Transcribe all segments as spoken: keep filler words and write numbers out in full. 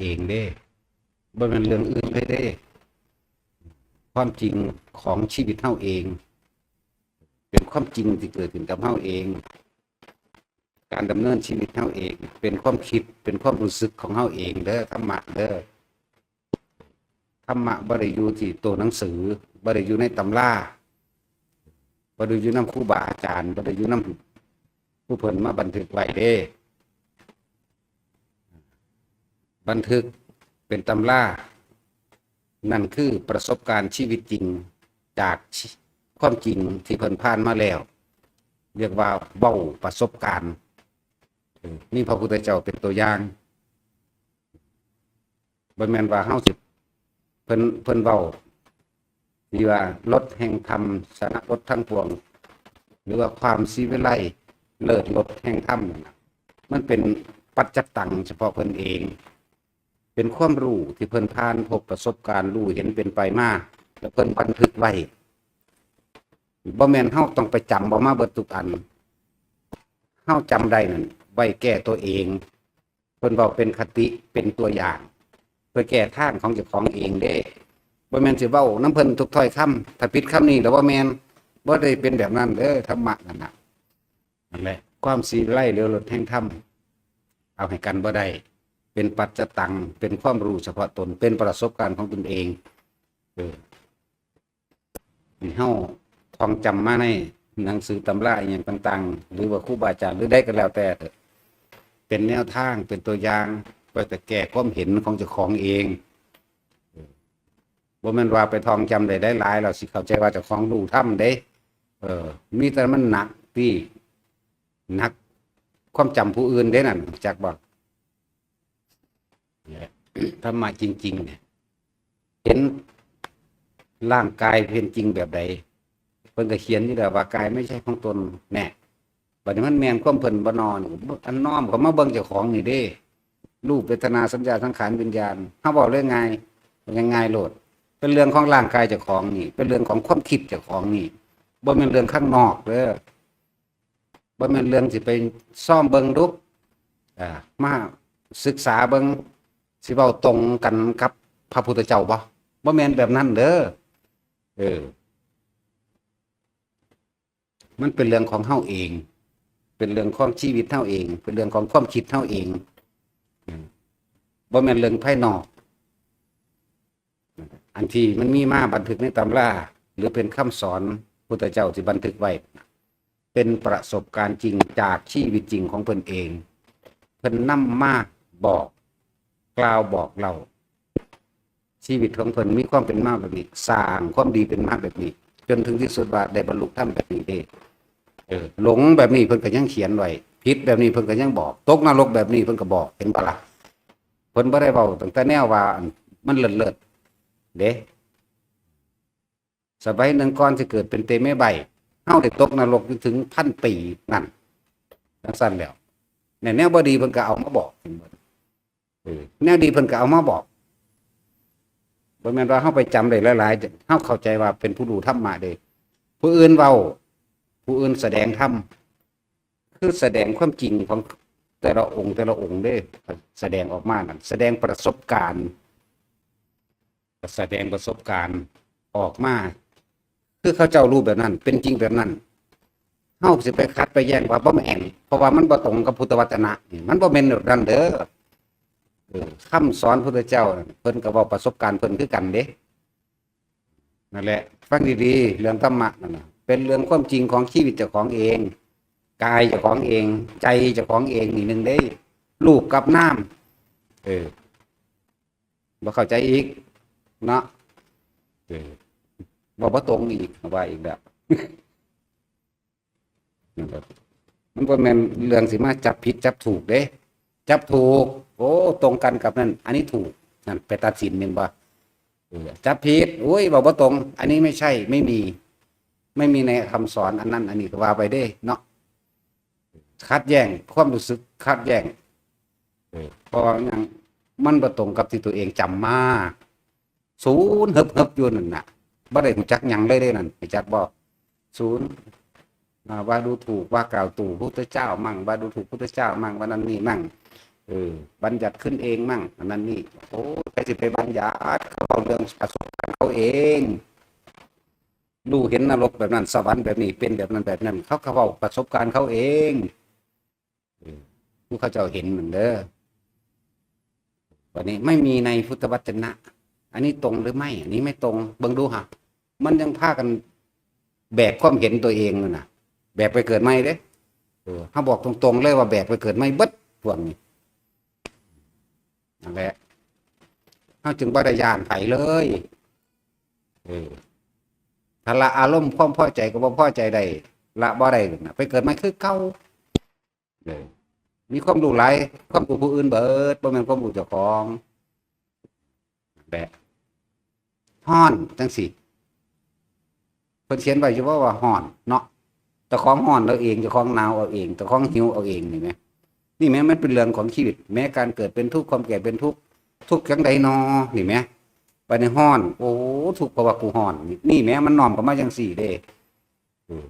เองเด้ บ่แม่นเรื่องอื่นเลยเด้ ความจริงของชีวิตเฮาเอง เป็นความจริงที่เกิดขึ้นกับเฮาเอง การดำเนินชีวิตเฮาเอง เป็นความคิด เป็นความรู้สึกของเฮาเองเด้อ ธรรมะเด้อ ธรรมะบ่ได้อยู่ที่ตัวหนังสือ บ่ได้อยู่ในตำรา บ่ได้อยู่นำครูบาอาจารย์ บ่ได้อยู่นำผู้เพิ่นมาบันทึกไว้เด้ บันทึกเป็นตำรา นั่นคือประสบการณ์ชีวิตจริง จากความจริงที่เพิ่นผ่านมาแล้ว เรียกว่าเว้าประสบการณ์ เออ มีพระพุทธเจ้าเป็นตัวอย่าง บ่แม่นว่าเฮาสิ เพิ่น เพิ่นเว้า ที่ว่ารสแห่งธรรมชนะรสทั้งปวง หรือว่าความศรีวิไลเลิศรสแห่งธรรมนั่นน่ะ มันเป็นปัจจตังเฉพาะเพิ่นเอง เป็นความรู้ที่เพิ่นผ่านพบประสบการณ์รู้เห็นเป็นไปมา แล้วเพิ่นบันทึกไว้ บ่แม่นเฮาต้องไปจำเอามาเบิดทุกอัน เฮาจำได้นั่นไว้แก้ตัวเอง เพิ่นเว้าเป็นคติเป็นตัวอย่าง เพื่อแก้ทางของเจ้าของเองเด้ บ่แม่นสิเว้านำเพิ่นทุกถ้อยคำ ถ้าผิดคำนี้แล้วบ่แม่น บ่ได้เป็นแบบนั้นเด้อ ธรรมะนั่นน่ะ นั่นแหละ ความศรีวิไลเลิศรสแห่งธรรม เอาให้กันบ่ได้ เป็นปัจจตัง เป็นความรู้เฉพาะตน เป็นประสบการณ์ของตนเอง เออ ที่เฮาท่องจำมาในหนังสือตำราอหย่างต่างๆ หรือว่าครูบาอาจารย์หรือใดก็แล้วแต่เถอะ เป็นแนวทาง เป็นตัวอย่าง เพื่อจะแก้ความเห็นของเจ้าของเอง เออ บ่แม่นว่าไปท่องจำได้หลายๆ แล้วสิเข้าใจว่าเจ้าของรู้ธรรมเด้ เออ มีแต่มันหนักตี้ หนักความจำผู้อื่นเด้นั่น จักบ่ ธรรมะจริงๆ เนี่ย เห็นร่างกายเป็นจริงแบบใด เพิ่นก็เขียนอยู่แล้วว่ากายไม่ใช่ของตน แน่ บัดนี้มันแม่นความเพิ่นบ่นอนี่ อันน้อมเข้ามาเบิ่งเจ้าของนี่เด้ รูป เวทนา สัญญา สังขาร วิญญาณ เฮาเว้าเลยง่าย ง่ายๆ โลด เป็นเรื่องของร่างกายเจ้าของนี่ เป็นเรื่องของความคิดเจ้าของนี่ บ่แม่นเรื่องข้างนอกเด้อ บ่แม่นเรื่องสิไปซ่อมเบิ่งดู อ่า มาศึกษาเบิ่ง สิเว้าตรงกันกับพระพุทธเจ้าบ่ บ่แม่นแบบนั้นเด้อ เออ มันเป็นเรื่องของเฮาเอง เป็นเรื่องของชีวิตเฮาเอง เป็นเรื่องของความคิดเฮาเอง อืม บ่แม่นเรื่องภายนอก อันที่มันมีมาบันทึกในตำรา หรือเป็นคำสอนพุทธเจ้าที่บันทึกไว้ เป็นประสบการณ์จริงจากชีวิตจริงของเพิ่นเอง เพิ่นนำมาบอก กล่าวบอกเล่า ชีวิตของเพิ่นมีความเป็นมาแบบนี้ สร้างความดีเป็นมาแบบนี้ จนถึงที่สุดว่าได้บรรลุธรรมแบบนี้เด้ เออ หลงแบบนี้เพิ่นก็ยังเขียนไว้ ผิดแบบนี้เพิ่นก็ยังบอก ตกนรกแบบนี้เพิ่นก็บอก เห็นบ่ล่ะ เพิ่นบ่ได้เว้าตั้งแต่แนวว่าอันมันเลิศๆ เด้ สมัยหนึ่งก่อนสิเกิดเป็นเตเมไบ เฮาได้ตกนรกอยู่ถึงพันปีนั่น จั่งซั้นแล้ว เนี่ย แนวบ่ดีเพิ่นก็เอามาบอก เออ แนวดีเพิ่นก็เอามาบอก บ่แม่นว่าเฮาไปจำได้หลายๆ เฮาเข้าใจว่าเป็นผู้รู้ธรรมะเด้ ผู้อื่นเว้า ผู้อื่นแสดงธรรม คือแสดงความจริงของแต่ละองค์ แต่ละองค์เด้ แสดงออกมานั่น แสดงประสบการณ์ แสดงประสบการณ์ออกมา คือเขาเจ้ารู้แบบนั้น เป็นจริงแบบนั้น เฮาสิไปขัดไปแย้งว่าบ่แม่น เพราะว่ามันบ่ตรงกับพุทธวจนะนี่ มันบ่แม่นแบบนั้นเด้อ เออ คำสอนพุทธเจ้าน่ะ เพิ่นก็เว้าประสบการณ์เพิ่นคือกันเด้ นั่นแหละ ฟังดีๆ เรื่องธรรมะนั่นน่ะ เป็นเรื่องความจริงของชีวิตเจ้าของเอง กายเจ้าของเอง ใจเจ้าของเองนี่หนึ่งเด้ รูปกับนาม เออ บ่เข้าใจอีก เนาะ เออ บ่ บ่ตรงอีก ว่าอีกแล้ว นะครับ มันบ่แม่นเรื่องสิมาจับผิดจับถูกเด้ จับถูก โอ้ ตรงกันกับนั่น อันนี้ถูก นั่นไปตัดสินแม่นบ่ เออ จับผิด โอ้ย เว้าบ่ตรง อันนี้ไม่ใช่ ไม่มี ไม่มีในคำสอนอันนั้น อันนี้ก็ว่าไปเด้เนาะ ขัดแย้ง ความรู้สึกขัดแย้ง เออ เพราะว่าหยัง มันบ่ตรงกับที่ตัวเองจำมา ศูนย์เฮิบๆ อยู่นั่นน่ะ บ่ได้รู้จักหยังเลยเด้นั่น รู้จักบ่ ศูนย์ อ่า ว่าดูถูก ว่ากล่าวตู่พุทธเจ้ามั่ง ว่าดูถูกพุทธเจ้ามั่ง ว่านั่นนี่มั่ง เออ บัญญัติขึ้นเองมั่ง อันนั้นนี่ โอ้ย ใครสิไปบัญญัติ เขาเอาเรื่องประสบการณ์เขาเอง รู้เห็นนรกแบบนั้น สวรรค์แบบนี้ เป็นแบบนั้นแบบนั้น เขาก็เอาประสบการณ์เขาเอง เออ ผู้เขาเจ้าเห็นนั่นเด้อ วันนี้ไม่มีในพุทธวจนะ อันนี้ตรงหรือไม่ อันนี้ไม่ตรง เบิ่งดูฮะ มันยังพากันแบกความเห็นตัวเองนั่นน่ะ แบกไปเกิดใหม่เด้ เออ เขาบอกตรงๆเลยว่าแบกไปเกิดใหม่เบิดพวกนี้ นั่นแหละ เขาจึงบ่ได้ย้านไผเลย เออ ถ้าละอารมณ์ความพอใจก็บ่พอใจได้ ละบ่ได้น่ะ ไปเกิดใหม่คือเก่า เออ มีความรู้หลาย ความรู้ผู้อื่นเบิด บ่แม่นความรู้เจ้าของ แบบ ฮ้อนจังซี้ เพิ่นเขียนไว้อยู่ว่า ว่าฮ้อนเนาะ เจ้าของฮ้อนเอาเอง เจ้าของหนาวเอาเอง เจ้าของหิวเอาเอง นี่แหม นี่แหม มันเป็นเรื่องของชีวิต แม้การเกิดเป็นทุกข์ ความแก่เป็นทุกข์ ทุกข์จังใดนอ นี่แหม บัดนี้ฮ้อน โอ้ ทุกข์เพราะว่ากูฮ้อน นี่ นี่แหม มันน้อมเข้ามาจังซี้เด้ เออ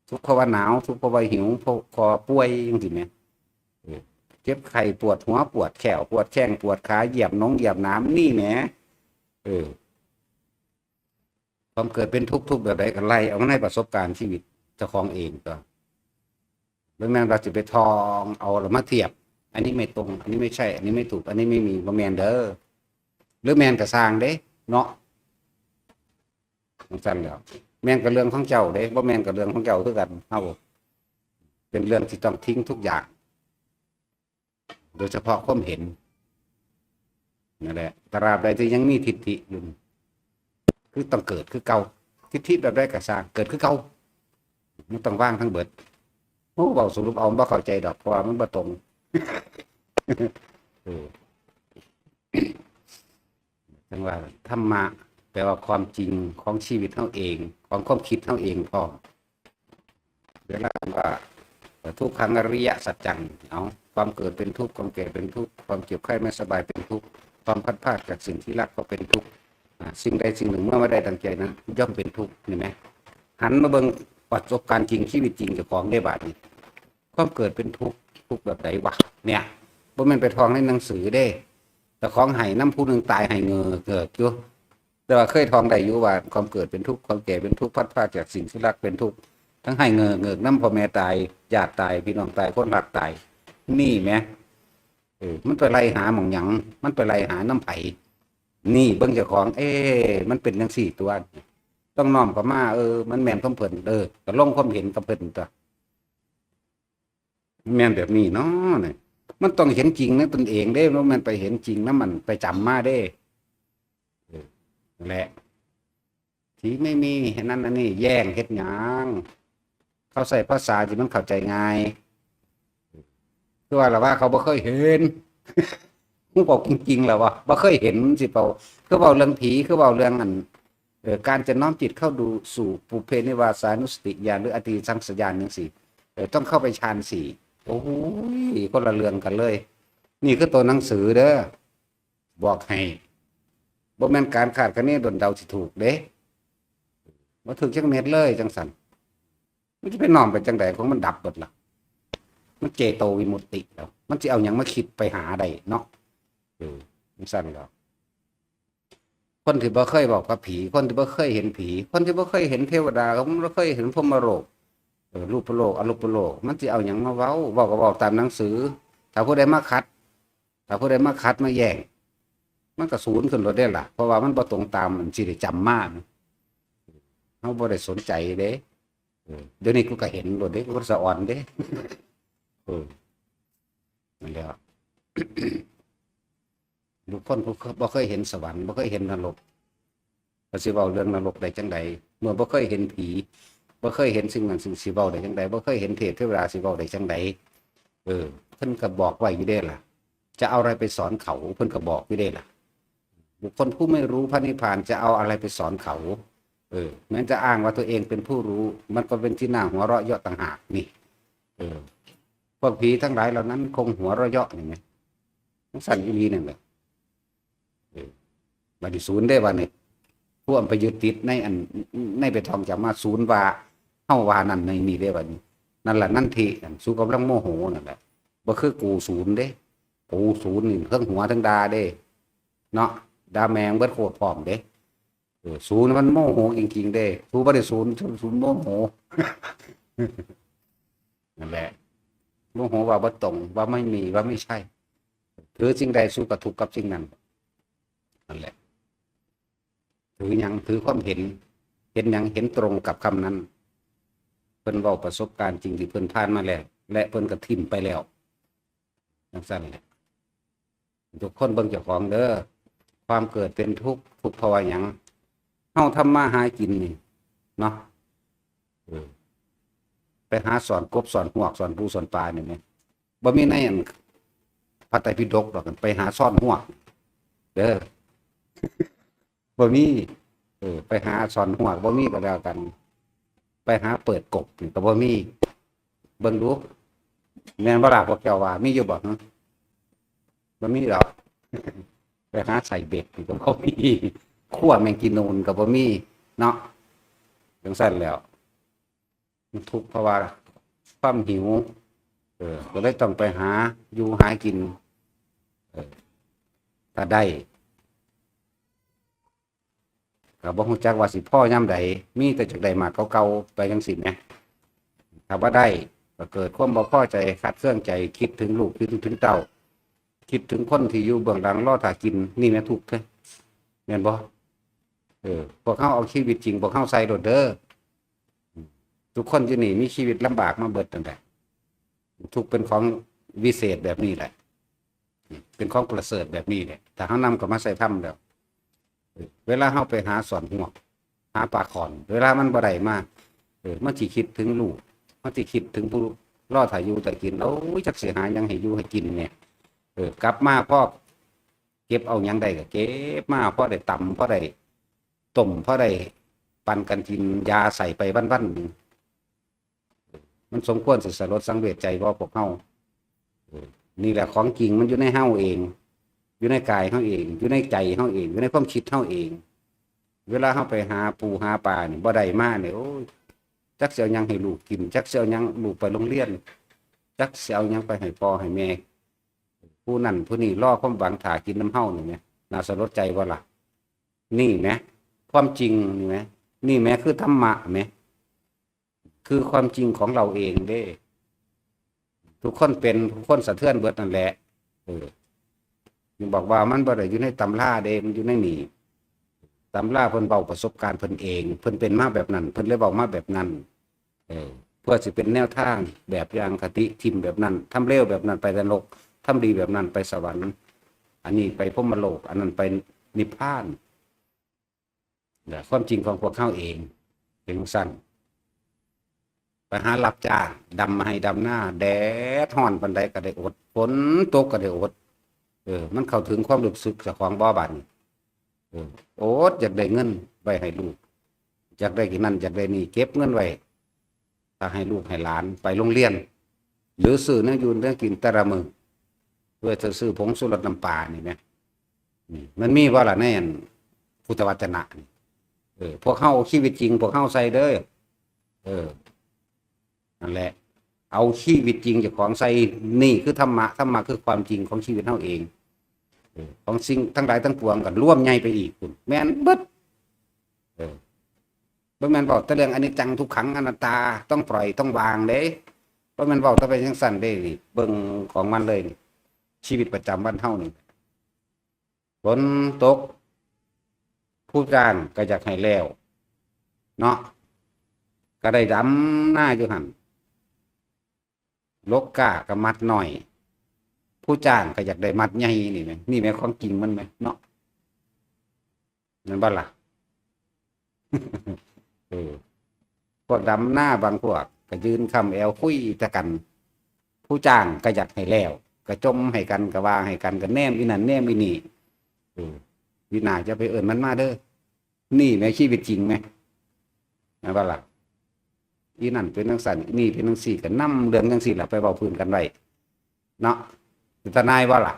ทุกข์เพราะว่าหนาว ทุกข์เพราะว่าหิว เพราะคอป่วยจังซี้แหม เออ เจ็บไข้ ปวดหัว ปวดแข้ว ปวดแข้ง ปวดขา เหยียบหนอง เหยียบหนาม นี่แหม เออ ความเกิดเป็นทุกข์ ทุกข์แบบใดก็ไล่เอามาในประสบการณ์ชีวิตเจ้าของเองก็ บ่แม่นว่าสิไปท่องเอาแล้วมาเทียบ อันนี้ไม่ตรง อันนี้ไม่ใช่ อันนี้ไม่ถูก อันนี้ไม่มี บ่แม่นเด้อ หรือแม่นก็ซ่างเด้ เนาะ จังซั่นแหล้ว แม่นก็เรื่องของเจ้าเด้ บ่แม่นก็เรื่องของเจ้าคือกัน เฮา เป็นเรื่องที่ต้องทิ้งทุกอย่าง โดยเฉพาะความเห็น นั่นแหละ ตราบใดที่ยังมีทิฏฐิอยู่ คือต้องเกิดคือเก่า ทิฏฐิแบบใดก็ซ่าง เกิดคือเก่า มันต้องวางทั้งเบิด โอ้ เว้าสรุปเอา บ่เข้าใจดอก เพราะว่ามันบ่ตรง เออ จังว่าธรรมะ แปลว่าความจริงของชีวิตเฮาเอง ของความคิดเฮาเองพร้อม เวลาว่า ทุกขังอริยสัจจัง เอา ความเกิดเป็นทุกข์ ความแก่เป็นทุกข์ ความเจ็บไข้ไม่สบายเป็นทุกข์ ความพลัดพรากจากสิ่งที่รักก็เป็นทุกข์ อ่า สิ่งใดสิ่งหนึ่งเมื่อไม่ได้ดังใจนั้น ย่อมเป็นทุกข์ เห็นไหม หันมาเบิ่งประสบการณ์จริง ชีวิตจริงเจ้าของได้บาดนี้ ความเกิดเป็นทุกข์ ทุกข์แบบใดวะ เนี่ย บ่แม่นไปท่องในหนังสือเด้ เจ้าของไห้นำผู้หนึ่งตายไห้เงอเกิดอยู่ แต่ว่าเคยท่องได้อยู่ว่าความเกิดเป็นทุกข์ ความแก่เป็นทุกข์ พลัดพรากจากสิ่งที่รักเป็นทุกข์ ทั้งไห้เงอเงอกนำพ่อแม่ตาย ญาติตาย พี่น้องตาย คนรักตาย นี่แหม เออ มันไปไล่หาหม่องหยัง มันไปไล่หานำไผ นี่เบิ่งเจ้าของ เอ๊ะ มันเป็นจังซี่ตั๊ว ต้องน้อมเข้ามา เออ มันแม่นของเพิ่น เออ ก็ลงความเห็นกับเพิ่นตั๊ว แม่นแบบนี้เนาะนี่ มันต้องเห็นจริงในตนเองเด้ บ่แม่นไปเห็นจริงนำมันไปจำมาเด้ เออ นั่นแหละ ที่ไม่มีอันนั้นอันนี้ แย่งเฮ็ดหยัง เขาใช้ภาษาที่มันเข้าใจง่าย คือว่าล่ะว่าเขาบ่เคยเห็น ฮู้บอกจริงๆ แล้วว่าบ่เคยเห็นสิเว้า คือเว้าเรื่องผี คือเว้าเรื่องอัน เอ่อ การจะน้อมจิตเข้าดูสู่ปุพเพนิวาสานุสติญาณ หรืออตีตสังขตญาณจังซี้ เอ่อ ต้องเข้าไปฌานสี่ โอ้ย คนละเรื่องกันเลย นี่คือตัวหนังสือเด้อ บอกให้ บ่แม่นการคาดคะเนดลเดาสิถูกเด้ บ่ถูกจักเม็ดเลยจังซั่น มันสิไปน้อมไปจังใด ของมันดับเบิดล่ะ มันเจโตวิมุตติแล้ว มันสิเอาหยังมาคิดไปหาได้เนาะ เออ จังซั่นแล้ว คนที่บ่เคยเว้ากับผี คนที่บ่เคยเห็นผี คนที่บ่เคยเห็นเทวดา คนบ่เคยเห็นพรหมโลก เออ รูปโลก อรูปโลก มันสิเอาหยังมาเว้า เว้าก็เว้าตามหนังสือ ถ้าผู้ใดมาขัด ถ้าผู้ใดมาขัดมาแย่ง มันก็สูญขึ้นโลดเด้ล่ะ เพราะว่ามันบ่ตรงตามอันสิได้จำมานะ เฮาบ่ได้สนใจเด้ เออ เดี๋ยวนี้กูก็เห็นโลดเด้ กูก็สะออนเด้ เออ นั่นแหละ บุคคลผู้บ่เคยเห็นสวรรค์ บ่เคยเห็นนรก ก็สิเว้าเรื่องนรกได้จังใด เมื่อบ่เคยเห็นผี บ่เคยเห็นสิ่งนั้นสิ่ง สิเว้าได้จังใด บ่เคยเห็นเทพเทวดา สิเว้าได้จังใด เออ เพิ่นก็บอกไว้อยู่เด้ล่ะ จะเอาอะไรไปสอนเขา เพิ่นก็บอกอยู่เด้ล่ะ บุคคลผู้ไม่รู้พระนิพพานจะเอาอะไรไปสอนเขา เออ แม้จะอ้างว่าตัวเองเป็นผู้รู้ มันก็เป็นที่น่าหัวเราะเยาะต่างหากนี่ เออ พวกผีทั้งหลายเหล่านั้นคงหัวเราะเยาะนี่ไง จังซั่นอีหลีนั่นแหละ เออ บัดนี้ศูนย์เด้บัดนี้ พวกไปยึดติดในอัน ในไปท่องจำมา ศูนย์ว่า เฮาว่านั่นในนี่เด้บัดนี้ นั่นล่ะนันทิ อันสูกำลังโมโหนั่นแหละ บ่คือกู ศูนย์เด้ กูศูนย์นี่เทิงหัวเทิงด่าเด้ เนาะ ด่าแม่งเบิดโคตรพร้อมเด้ เออ ศูนย์มันโมโหจริงๆเด้ ศูนย์บ่ได้ศูนย์ ศูนย์โมโห นั่นแหละ โมโหว่าบ่ตรง ว่าไม่มี ว่าไม่ใช่ ถือสิ่งใดสู้กับทุกข์กับสิ่งนั้น นั่นแหละ ถือหยัง ถือความเห็น เห็นหยัง เห็นตรงกับคำนั้น เพิ่นเว้าประสบการณ์จริงที่เพิ่นผ่านมาแล้ว และเพิ่นก็ถิ่มไปแล้ว จังซั่นแหละ ทุกคนเบิ่งเจ้าของเด้อ ความเกิดเป็นทุกข์ ทุกข์เพราะว่าหยัง เฮาทำมาหากินนี่ เนาะ เออ ไปหาซ่อนกบซ่อนฮวกซ่อนปูซ่อนปลานี่แหม บ่มีในอันพระไตรปิฎกดอก ไปหาซ่อนฮวก เด้อ บ่มี เออ ไปหาซ่อนฮวก บ่มีก็แล้วกัน ไปหาเปิดกบนี่ก็บ่มี เบิ่งดู แม่นบ่ล่ะพวกเจ้าว่า มีอยู่บ่ ฮะ บ่มีดอก ไปหาใส่เบ็ดนี่ก็บ่มี ขั้วแมงจีนูนก็บ่มี เนาะ จังซั่นแล้ว มันทุกข์เพราะว่าความหิว เออ ก็เลยต้องไปหาอยู่หากิน เออ ถ้าได้ ก็บ่ฮู้จักว่าสิพอยามใด มีแต่จักได้มากเก่าๆ ไปจังซี้แหม ถ้าบ่ได้ ก็เกิดความบ่พอใจ ขัดเคืองใจ คิดถึงลูก คิดถึงเต้า คิดถึงคนที่อยู่เบื้องหลังรอท่ากิน นี่แหมทุกข์เด้ แม่นบ่ เออ พวกเฮาเอาชีวิตจริงพวกเฮาใส่โลดเด้อ ทุกคนอยู่นี่มีชีวิตลำบากมาเบิดนั่นแหละ ทุกข์เป็นของวิเศษแบบนี้แหละ เป็นของประเสริฐแบบนี้แหละ ถ้าเฮานำเข้ามาใส่ธรรมแล้ว เวลาเฮาไปหาซ่อนฮวก หาปลาข่อน เวลามันบ่ได้มา เออ มันสิคิดถึงลูก มันสิคิดถึงผู้รอท่าอยู่ท่ากิน โอ้ย จักสิหาหยังให้อยู่ให้กินเนี่ย เออ กลับมาพอเก็บเอาหยังได้ก็เก็บมา พอได้ตำ พอได้ต้ม พอได้ปันกันกิน ยาใส่ไปวันๆหนึ่ง มันสมควรสิสลดสังเวชใจบ่พวกเฮา เออ นี่แหละของจริงมันอยู่ในเฮาเอง อยู่ในกายเฮาเอง อยู่ในใจเฮาเอง อยู่ในความคิดเฮาเอง เวลาเฮาไปหาปูหาปลานี่ บ่ได้มาเนี่ย โอ้ย จักสิเอาหยังให้ลูกกิน จักสิเอาหยังลูกไปโรงเรียน จักสิเอาหยังไปให้พ่อให้แม่ ผู้นั่นผู้นี่รอความหวังท่ากินนำเฮานี่แหม น่าสลดใจบ่ล่ะ นี่แหม ความจริงนี่แหม นี่แหมคือธรรมะแหม คือความจริงของเราเองเด้ ทุกคนเป็น ทุกคนสะเทือนเบิดนั่นแหละ เออ ยังบอกว่ามันบ่ได้อยู่ในตำราเด้ มันอยู่ในนี่ ตำราเพิ่นเว้าประสบการณ์เพิ่นเอง เพิ่นเป็นมาแบบนั้น เพิ่นเลยเว้ามาแบบนั้น เออ เพื่อสิเป็นแนวทาง แบบอย่างคติ ถิ่มแบบนั้น ทำเลวแบบนั้นไปนรก ทำดีแบบนั้นไปสวรรค์ อันนี้ไปพรหมโลก อันนั้นไปนิพพาน เนี่ย ความจริงของพวกเฮาเอง เป็นจั่งซั้น ไปหารับจ้าง ดำไฮ่ดำนา แดดร้อนปานใดก็ได้อด ฝนตกก็ได้อด เออ มันเข้าถึงความรู้สึกเจ้าของบ่ บาดนี้ เออ อดอยากได้เงินไว้ให้ลูก อยากได้นั่นอยากได้นี่ เก็บเงินไว้ ถ้าให้ลูกให้หลานไปโรงเรียน หรือซื้อแนวอยู่แนวกินแต่ละมื้อ เพื่อจะซื้อผงชูรสน้ำปลานี่แหม นี่ มันมีบ่ล่ะในอันพุทธวจนะนี่ เออ พวกเฮาเอาชีวิตจริงพวกเฮาใส่เด้อ เออ นั่นแหละ เอาชีวิตจริงเจ้าของใส่ นี่คือธรรมะ ธรรมะคือความจริงของชีวิตเฮาเอง เออ ของสิ่งทั้งหลายทั้งปวงก็รวมใหญ่ไปอีกพุ้น แม่นเบิด เออ บ่แม่นเว้าแต่เรื่องอนิจจังทุกขังอนัตตา ต้องปล่อยต้องวางเด้ บ่แม่นเว้าแต่ไปจั่งซั้นเด้ นี่ เบิ่งของมันเลยนี่ ชีวิตประจำวันเฮานี่ ฝนตก ผู้จ้างก็อยากให้แล้ว เนาะ ก็ได้ดำนาอยู่หั่น หลกก้าก็มัดน้อย ผู้จ้างก็อยากได้มัดใหญ่ นี่แหม นี่แหมของจริงมันแหมเนาะ แม่นบ่ล่ะ เออ พวกดำนาบางพวกก็ยืนค้ำแอวคุยแต่กัน ผู้จ้างก็อยากให้แล้ว ก็จ่มให้กัน ก็ว่าให้กัน ก็แนมอีนั่นแนมอีนี่ เออ วินาอย่าไปเอิ้นมันมาเด้อ นี่แหมชีวิทธิ์จริงแหม แม่นบ่ล่ะ อีนั่นเป็นจั่งซั้น อีนี่เป็นจั่งซี้ ก็นำเรื่องจั่งซี้ล่ะไปเว้าพื้นกันไว้ เนาะ เป็นตาหน่ายบ่ล่ะ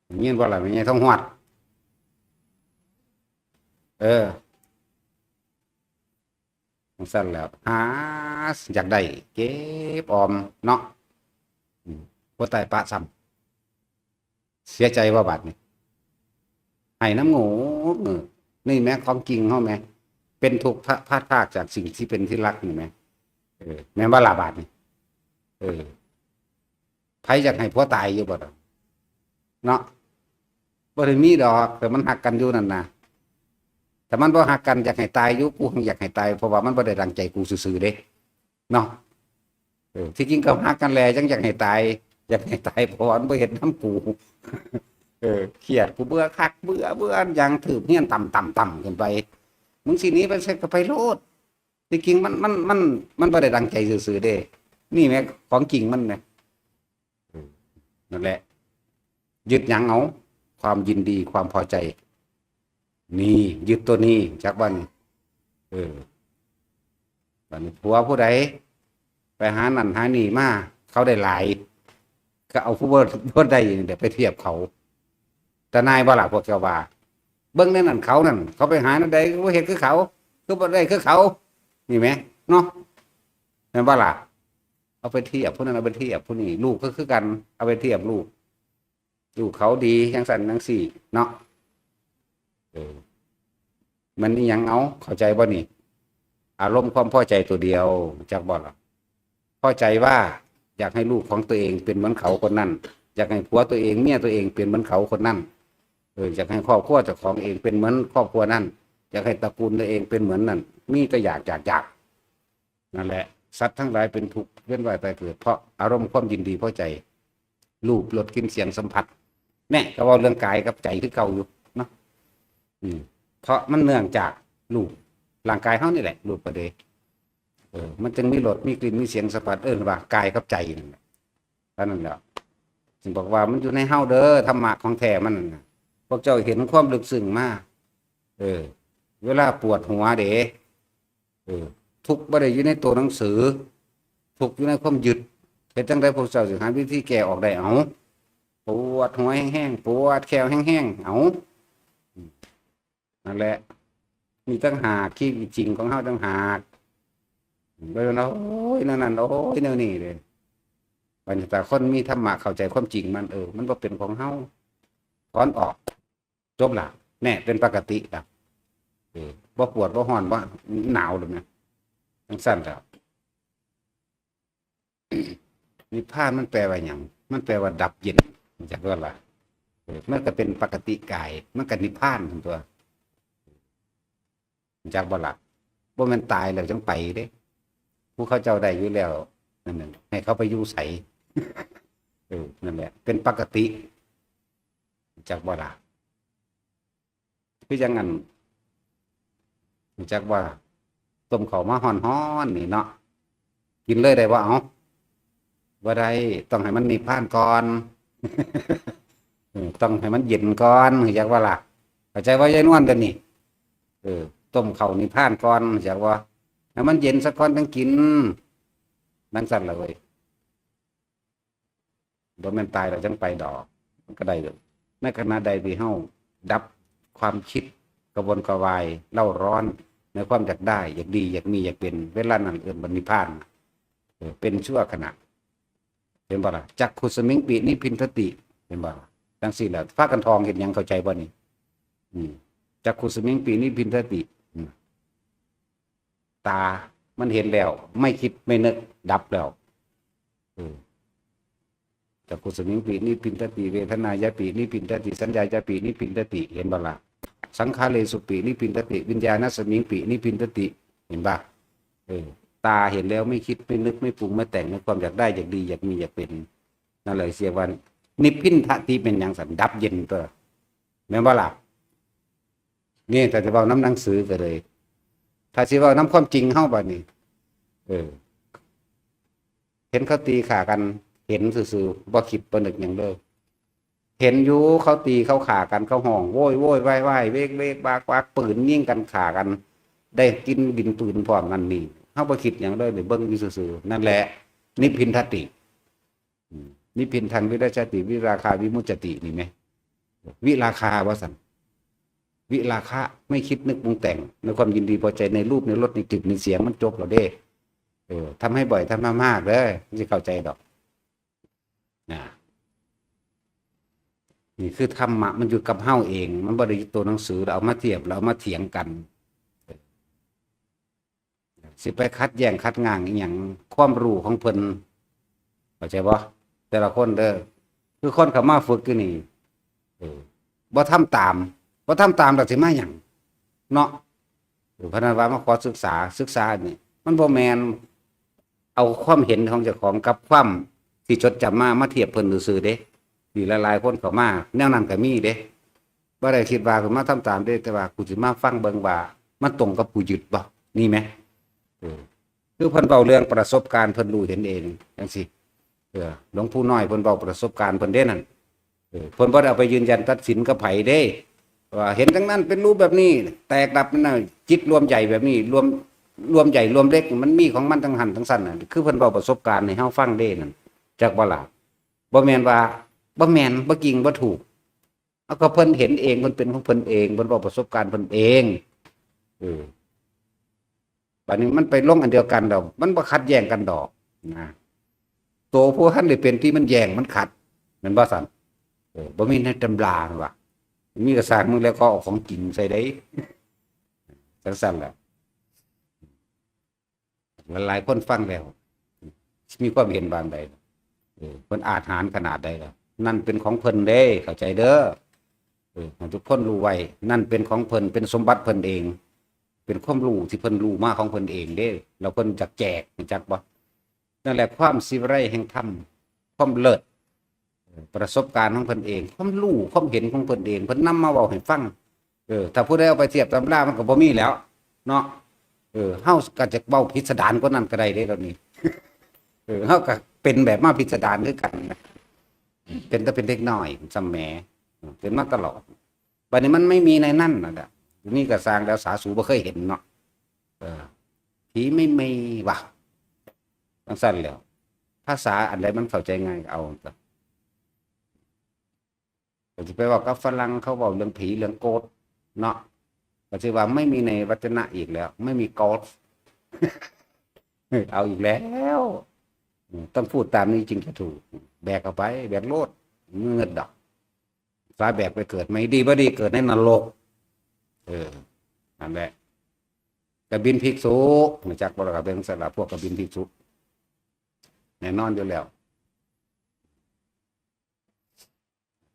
ได้ยินบ่ล่ะ แม่ใหญ่ทองฮอด เออ จั่งซั่นแล้ว หาอยากได้ เก็บออมเนาะ อืม บ่ตายปะซ้ำ เสียใจบ่บาดนี้ ให้นำโง่เงิก นี่แหมของจริงเฮาแหม เป็นทุกข์พะ พลัดพรากจากสิ่งที่เป็นที่รักนี่แหม เออ แม่นบ่ล่ะบาดนี้ เออ ไผอยากให้ผัวตายอยู่บ่ล่ะ เนาะ บ่ได้มีดอก แต่มันฮักกันอยู่นั่นนะ ถ้ามันบ่ฮักกันอยากให้ตายอยู่ กูแฮ่งอยากให้ตาย เพราะว่ามันบ่ได้ดังใจกูซื่อๆเด้ เนาะ เออ ที่จริงก็ฮักกันแหละ จั่งอยากให้ตาย อยากให้ตาย เพราะว่ามันบ่เฮ็ดนำกู เออ เครียด กูเบื่อคัก เบื่อ เบื่อ อย่างถืบเฮียนต่ำๆๆ ขึ้นไป มึงสิหนีไปไสก็ไปโลด ที่จริงมัน มัน มัน มันบ่ได้ดังใจซื่อๆเด้ นี่แหมของจริงมันแหม เออ นั่นแหละ ยึดหยังเอา ความยินดี ความพอใจ นี่ ยึดตัวนี้ จักว่านี่ เออ บาดนี้ผัวผู้ใด ไปหานั่นหานี่มา เขาได้หลาย ก็เอาผู้บ่ บ่ได้นี่แหละไปเทียบเขา ตาหน่ายบ่ล่ะพวกเจ้าว่า เบิ่งในนั่นเขานั่น เขาไปหาแนวใด ก็บ่เฮ็ดคือเขา ก็บ่ได้คือเขา นี่แหม เนาะ แม่นบ่ล่ะ เอาไปเทียบผู้นั้น เอาไปเทียบผู้นี้ ลูกก็คือกัน เอาไปเทียบลูก ลูกเขาดี จั่งซั้นจั่งซี้ เนาะ เออ มันอิหยัง เอา เข้าใจบ่นี่ อารมณ์ความพอใจตัวเดียว จักบ่ล่ะ พอใจว่าอยากให้ลูกของตัวเองเป็นเหมือนเขาคนนั้น อยากให้ผัวตัวเอง เมียตัวเองเป็นเหมือนเขาคนนั้น เออ อยากให้ครอบครัวเจ้าของเองเป็นเหมือนครอบครัวนั้น อยากให้ตระกูลตัวเองเป็นเหมือนนั้น มีแต่อยาก อยาก อยาก นั่นแหละ สัตว์ทั้งหลายเป็นทุกข์ เวียนว่ายตายเกิด เพราะอารมณ์ความยินดีพอใจ รูป รส กลิ่น เสียง สัมผัส แน่ ก็เว้าเรื่องกายกับใจคือเก่าอยู่เนาะ อืม เพราะมันเนื่องจากรูป ร่างกายเฮานี่แหละ รูปก็ดี เออ มันจึงมีรส มีกลิ่น มีเสียง สัมผัส เอิ้นว่ากายกับใจนั่นแหละ เท่านั้นแหละ จึงบอกว่ามันอยู่ในเฮาเด้อ ธรรมะของแท้มันนั่นน่ะ พวกเจ้าเห็นความลึกซึ้งมา เออ เวลาปวดหัวเด้ เออ ทุกข์บ่ได้อยู่ในตัวหนังสือ ทุกข์อยู่ในความยึด เฮ็ดจั่งใดพวกเจ้าสิหาวิธีแก้ออกได้ เอา ปวดหัวแฮงๆ ปวดแข้วแฮงๆ เอา นั่นแหละ มีต่างหาก ชีวิตจริงของเฮาต่างหาก บ่แม่นว่า โอ้ย แนวนั้น โอ้ย แนวนี้เด้ บรรดาคนมีธรรมะเข้าใจความจริงมัน เออ มันบ่เป็นของเฮา ถอนออก จบละ แน่ เป็นปกติละ เออ บ่ปวด บ่ร้อน บ่หนาวแล้วนะ จั่งซั้นแล้ว นิพพานมันแปลว่าหยัง มันแปลว่าดับเย็น รู้จักบ่ล่ะ เออ มันก็เป็นปกติกาย มันก็นิพพานซั่นตั๊ว รู้จักบ่ล่ะ บ่แม่นตายแล้วจั่งไปเด้ ผู้เขาเจ้าได้อยู่แล้ว นั่นน่ะ ให้เขาไปอยู่ไส เออ นั่นแหละ เป็นปกติ รู้จักบ่ล่ะ คือจั่งอัน รู้จักว่า ต้มข้าวมาฮ้อนๆนี่เนาะ กินเลยได้บ่ เอา บ่ได้ ต้องให้มันนิพพานก่อน เออ ต้องให้มันเย็นก่อน รู้จักบ่ล่ะ เข้าใจบ่ยายนวล เดี๋ยวนี้ เออ ต้มข้าวนิพพานก่อน รู้จักบ่ ให้มันเย็นซะก่อนจั่งกิน จั่งซั้นล่ะเว้ย บ่แม่นตายแล้วจั่งไปดอก มันก็ได้อยู่ ในขณะใดที่เฮาดับความคิดกระวนกระวายเร่าร้อนในความอยากได้ อยากดี อยากมี อยากเป็น เวลานั้นเอิ้นว่านิพพาน เออ เป็นชั่วขณะ เห็นบ่ล่ะ จักขุสมิงปินิพพินทติ เห็นบ่ล่ะ จั่งซี้แหละ พากันท่องเฮ็ดหยัง เข้าใจบ่นี่ อืม จักขุสมิงปินิพพินทติ อืม ตามันเห็นแล้ว ไม่คิดไม่นึก ดับแล้ว เออ จักขุสมิงปินิพพินทติ เวทนายาปินิพพินทติ สัญญายาปินิพพินทติ เห็นบ่ล่ะ สังขาเรสุปินิพพินทติ วิญญาณัสมิงปินิพพินทติ เห็นบ่ เออ ตาเห็นแล้วไม่คิดไม่นึกไม่ปรุงไม่แต่งในความอยากได้ อยากดี อยากมี อยากเป็น นั่นเลยเสียว่า นิพพินทติ เป็นหยังซั่น ดับเย็นตั๊ว แม่นบ่ล่ะ นี่ถ้าสิเว้านำหนังสือก็เลย ถ้าสิเว้านำความจริงเฮาบัดนี้ เออ เห็นเขาตีฆ่ากัน เห็นซื่อๆ บ่คิดบ่นึกหยังเลย เห็นอยู่เขาตีเขาฆ่ากัน เขาฮ้องโวยวายวายวาย เวกเวกวากวาก ปืนยิงกันฆ่ากัน ได้กินดินปืนพร้อมนั่นนี่ เฮาบ่คิดหยังเลย ได้เบิ่งอยู่ซื่อๆ นั่นแหละ นิพพินทติ อืม นิพพินทังวิรัจจติ วิราคาวิมุจจติ นี่แหม วิราคาว่าซั่น วิราคะ ไม่คิดนึกปรุงแต่ง ในความยินดีพอใจในรูปในรสในกลิ่นในเสียง มันจบแล้วเด้ เออ ทำให้บ่อย ทำให้มากเด้อ มันสิเข้าใจดอก นะ นี่คือธรรมะ มันอยู่กับเฮาเอง มันบ่ได้อยู่ตัวหนังสือ แล้วเอามาเทียบ แล้วเอามาเถียงกัน สิไปขัดแย้งขัดง้างอีหยัง ความรู้ของเพิ่น เข้าใจบ่ แต่ละคนเด้อ คือคนเข้ามาฝึกอยู่นี่ เออ บ่ทำตาม บ่ทำตามแล้วสิมาหยัง เนาะ เออ เพราะนั้นว่ามาขอศึกษา ศึกษานี่ มันบ่แม่นเอาความเห็นของเจ้าของกับความที่จดจำมา มาเทียบเพิ่นซื่อๆเด้ นี่หลายๆคนเข้ามา แนวนั้นก็มีเด้ บ่ได้คิดว่ากูมาทำตามเด้ แต่ว่ากูสิมาฟังเบิ่งว่ามันตรงกับกูยึดบ่ นี่แหม เออ คือเพิ่นเว้าเรื่องประสบการณ์เพิ่นรู้เห็นเองจังซี่ เออ หลวงปู่น้อยเพิ่นเว้าประสบการณ์เพิ่นเด้นั่น เออ เพิ่นบ่ได้เอาไปยืนยันตัดสินกับไผเด้ ว่าเห็นจังนั้นเป็นรูปแบบนี้ แตกดับนั่นน่ะ จิตรวมใหญ่แบบนี้ รวม รวมใหญ่รวมเล็ก มันมีของมันทั้งหั้นทั้งซั่นน่ะ คือเพิ่นเว้าประสบการณ์ให้เฮาฟังเด้นั่น จักบ่ล่ะ บ่แม่นว่า บ่แม่น บ่จริง บ่ถูก เอาก็เพิ่นเห็นเอง เพิ่นเป็นของเพิ่นเอง เพิ่นเว้าประสบการณ์เพิ่นเอง เออ บัดนี้มันไปลงอันเดียวกันดอก มันบ่ขัดแย้งกันดอก นะ โตผู้ทันได้เป็นที่มันแย้งมันขัด แม่นบ่ซั่น เออ บ่มีในตำราว่า มีก็สร้างมึงแล้วก็เอาของจริงใส่ได้ จังซั่นแหละ หลายๆคนฟังแล้ว มีความเห็นบางใด เออ เพิ่นอาจหาญขนาดใดล่ะ นั่นเป็นของเพิ่นเด้ เข้าใจเด้อ เออ ให้ทุกคนรู้ไว้ นั่นเป็นของเพิ่น เป็นสมบัติเพิ่นเอง เป็นความรู้ที่เพิ่นรู้มาของเพิ่นเองเด้ แล้วเพิ่นจักแจก รู้จักบ่ นั่นแหละความสิวิไลแห่งธรรม ความเลิศ เออ ประสบการณ์ของเพิ่นเอง ความรู้ ความเห็นของเพิ่นเอง เพิ่นนำมาเว้าให้ฟัง เออ ถ้าผู้ใดเอาไปเทียบตำรามันก็บ่มีแล้ว เนาะ เออ เฮาก็จะเว้าพิสดารกว่านั้นก็ได้เด้ ตอนนี้ เออ เฮาก็เป็นแบบมาพิสดารคือกันนะ เป็นแต่เป็นเด็กน้อย สำแหม เป็นมาตลอด บัดนี้มันไม่มีในนั้นน่ะ มีก็สร้างแล้ว สาสูบ่เคยเห็นเนาะ เออ ผีไม่มีว่ะ จังซั่นแหล้ว ภาษาอันใดมันเข้าใจง่ายก็เอา ก็สิไปเว้ากับฝรั่ง เขาเว้าเรื่องผีเรื่อง ghost เนาะ ก็สิว่าไม่มีในวจนะอีกแล้ว ไม่มี ghost เอาอีกแล้ว อืม ต้องพูดตามนี้จึงจะถูก แบกเอาไป แบกโลด เงินดอก ฟ้าแบกไปเกิด ไม่ดีบ่ดีเกิดในนรก เออ นั่นแหละ กบินภิกษุ รู้จักบ่ล่ะ กบินสละ พวกกบินภิกษุ แน่นอนอยู่แล้ว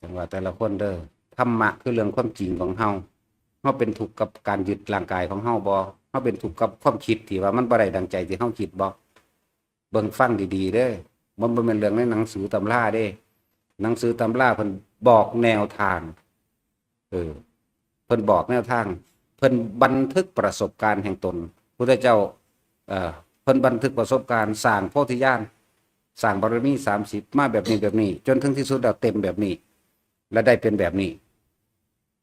จังว่าแต่ละคนเด้อ ธรรมะคือเรื่องความจริงของเฮา เฮาเป็นทุกข์กับการยึดร่างกายของเฮาบ่ เฮาเป็นทุกข์กับความคิดที่ว่ามันบ่ได้ดังใจที่เฮาคิดบ่ เบิ่งฟังดีๆเด้อ มันบ่แม่นเรื่องในหนังสือตำราเด้ หนังสือตำราเพิ่นบอกแนวทาง เออ เพิ่นบอกแนวทาง เพิ่นบันทึกประสบการณ์แห่งตน พุทธเจ้า เอ่อ เพิ่นบันทึกประสบการณ์ สร้างโพธิญาณ สร้างบารมีสามสิบ มาแบบนี้แบบนี้ จนถึงที่สุดแล้วเต็มแบบนี้ และได้เป็นแบบนี้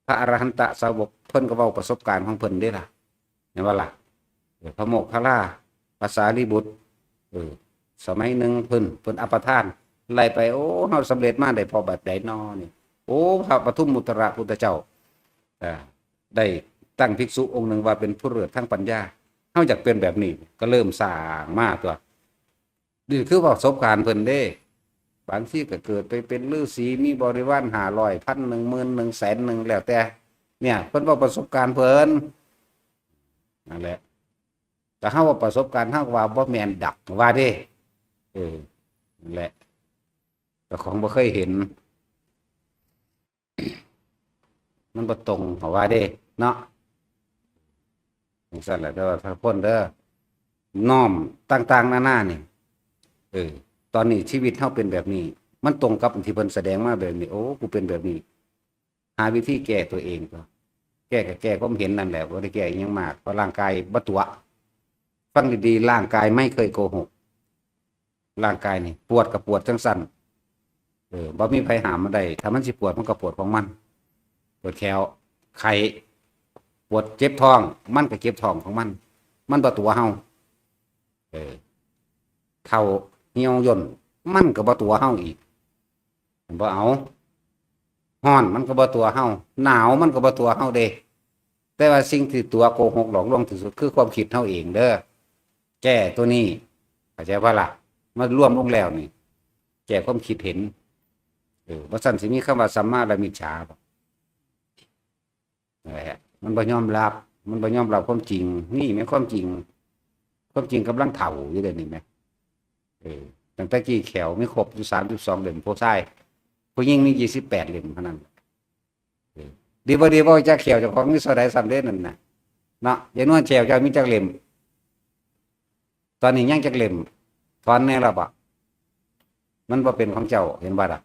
พระอรหันตสาวกเพิ่นก็เว้าประสบการณ์ของเพิ่นเด้ล่ะ เห็นบ่ล่ะ เออ พระโมคคัลลา พระสารีบุตร เออ สมัยหนึ่งเพิ่น เพิ่นอัปทาน ไล่ไป โอ้ เฮาสำเร็จมาได้พอแบบใดน้อนี่ โอ้ พระปทุมมุตตระพุทธเจ้า อ่า ได้ตั้งภิกษุองค์หนึ่งว่าเป็นผู้เลิศทางปัญญา เฮาอยากเป็นแบบนี้ ก็เริ่มสร้างมาตัว นี่คือประสบการณ์เพิ่นเด้ บางทีก็เกิดไปเป็นฤาษี มีบริวารห้าร้อย พันหนึ่ง หมื่นหนึ่ง แสนหนึ่ง แล้วแต่ เนี่ย เพิ่นเว้าประสบการณ์เพิ่น นั่นแหละ แต่เฮาว่าประสบการณ์ เฮาก็ว่าบ่แม่นดอก ว่าเด้ เออ นั่นแหละ แต่ของบ่เคยเห็น มันบ่ตรงเขาว่าเด้ เนาะ จังซั่นแหละ แต่ว่าถ้าคนเด้อ น้อมต่างๆนานานี่ เออ ตอนนี้ชีวิตเฮาเป็นแบบนี้ มันตรงกับที่เพิ่นแสดงมาแบบนี้ โอ้ กูเป็นแบบนี้ หาวิธีแก้ตัวเองก็ แก้ก็แก้ความเห็นนั่นแหละ บ่ได้แก้อิหยังมาก เพราะร่างกายบ่ตั๋ว ฟังดีๆ ร่างกายไม่เคยโกหก ร่างกายนี่ ปวดก็ปวดจังซั่น เออ บ่มีไผห้ามมันได้ ถ้ามันสิปวดมันก็ปวดของมัน ปวดแข้ว ไข้ ปวดเจ็บท้อง มันก็เจ็บท้องของมัน มันบ่ตั๋วเฮา เออ เฒ่าเหี่ยวย่น มันก็บ่ตั๋วเฮาอีก บ่เอา ฮ้อนมันก็บ่ตั๋วเฮา หนาวมันก็บ่ตั๋วเฮาเด้ แต่ว่าสิ่งที่ตั๋วโกหกหลอกลวงที่สุดคือความคิดเฮาเองเด้อ แก้ตัวนี้ เข้าใจบ่ล่ะ มารวมลงแล้วนี่ แก้ความคิดเห็น เออ บ่ซั้นสิมีคำว่าสัมมาและมิจฉาบ่ นั่นแหละ มันบ่ยอมรับ มันบ่ยอมรับความจริง นี่แม่นความจริง ความจริงกำลังเฒ่าอยู่เด้อนี่แหม เออ ตั้งแต่กี้แข้วมีครบอยู่สามสิบสองเล่ม ผู้ชาย ผู้หญิงมียี่สิบแปดเล่มเท่านั้น เออ ดีบ่ดีบ่จักแข้วเจ้าของมีเท่าใดซ้ำเด้นั่นน่ะ เนาะ ยายนวลแข้วเจ้ามีจักเล่ม ตอนนี้ยังจักเล่ม ถอนแหน่แล้วบ่ มันบ่เป็นของเจ้า เห็นบ่ล่ะ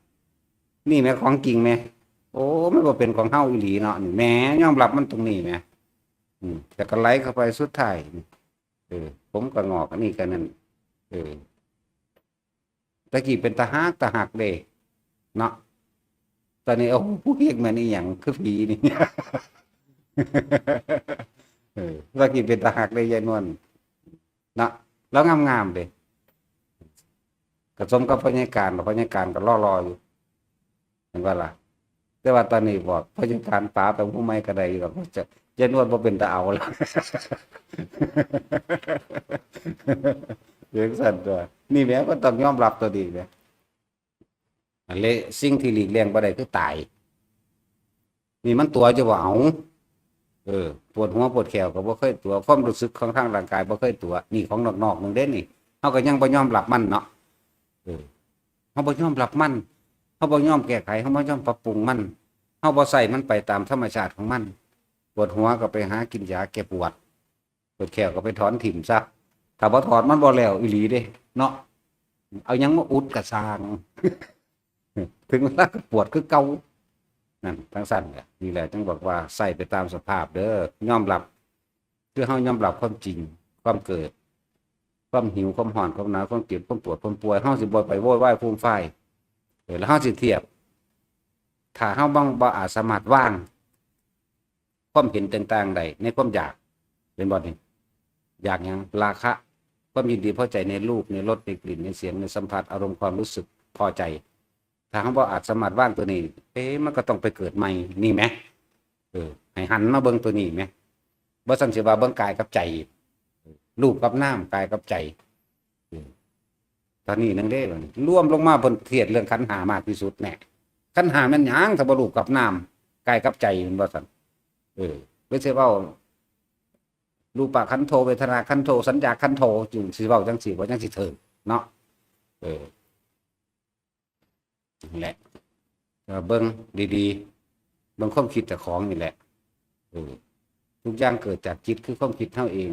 นี่แหมของจริงแหม โอ้ มันบ่เป็นของเฮาอีหลีเนาะ นี่แหม ยอมรับมันตรงนี้แหม อืม แต่ก็ไหลเข้าไปสุดท้ายนี่ เออ ผมก็งอก อันนี้ก็นั่น เออ แต่กี้เป็นตาฮัก ตาฮักเด้ เนาะ ตอนนี้ โอ้ ผู้เฮ็ดแม่นอีหยัง คือผีนี่ เออ แต่กี้เป็นตาฮักเด้ ยายนวล เนาะ แล้วงามๆเด้ ก็สมกับพ่อใหญ่การ พ่อใหญ่การก็หล่อๆอยู่ เห็นบ่ล่ะ แต่ว่าตอนนี้บอกพ่อใหญ่การป๋าไปผู้ใหม่ก็ได้อยู่ดอก จะ ยายนวลบ่เป็นตาเอาแล้ว จั่งซั้นตั่ว นี่แหม ก็ต้องยอมรับตัวนี้แหม อันเล สิ่งที่หลีกเลี่ยงบ่ได้คือตาย นี่มันตั๋วจะบ่เอา เออ ปวดหัวปวดแข้วก็บ่เคยตั๋ว ความรู้สึกของทางร่างกายบ่เคยตั๋ว นี่ของนอกๆนึงเด้นี่ เฮาก็ยังบ่ยอมรับมันเนาะ เออ เฮาบ่ยอมรับมัน เฮาบ่ยอมแก้ไข เฮาบ่ยอมปรับปรุงมัน เฮาบ่ใช้มันไปตามธรรมชาติของมัน ปวดหัวก็ไปหากินยาแก้ปวด ปวดแข้วก็ไปถอนถิ่มซะ ถ้าบ่ถอนมันบ่แล้วอีหลีเด้ เนาะ เอาหยังมาอุดกะซ่าง ถึงเวลาก็ปวดคือเก่า นั่น จั่งซั้นแหละ นี่แหละ จึงบอกว่าใช้ไปตามสภาพเด้อ ยอมรับ คือเฮายอมรับความจริง ความเกิด ความหิว ความฮ้อน ความหนาว ความเจ็บ ความปวด ความป่วย เฮาสิบ่ไปโวยวายฟูมฟาย เออ แล้วเฮาสิเทียบ ถ้าเฮาบ่ บ่อาจสามารถวาง ความเห็นต่างๆได้ในความอยาก เป็นบ่นี่ อยากหยัง ราคะ ความยินดีพอใจในรูป ในรส ในกลิ่น ในเสียง ในสัมผัส อารมณ์ความรู้สึกพอใจ ถ้าเฮาบ่อาจสามารถวางตัวนี้ เอ๊ะ มันก็ต้องไปเกิดใหม่ นี่แหม เออ ให้หันมาเบิ่งตัวนี้แหม บ่ซั้นสิว่าเบิ่งกายกับใจ รูปกับนาม กายกับใจ เออ ตอนนี้นั่นเด้ บัดนี้ รวมลงมาเพิ่นเทศน์เรื่องขันธ์ห้ามากที่สุดแหน่ ขันธ์ห้าแม่นหยัง ถ้าบ่รูปกับนาม กายกับใจ แม่นบ่ซั้น เออ หรือสิเว้า รูปะขันโธ เวทนาขันโธ สัญญาขันโธ จึงสิเว้าจั่งซี้ ว่าจั่งสิถืกเนาะ เออ นั่นแหละ ก็เบิ่งดีๆ เบิ่งความคิดเจ้าของนี่แหละ เออ ทุกอย่างเกิดจากจิต คือความคิดเฮาเอง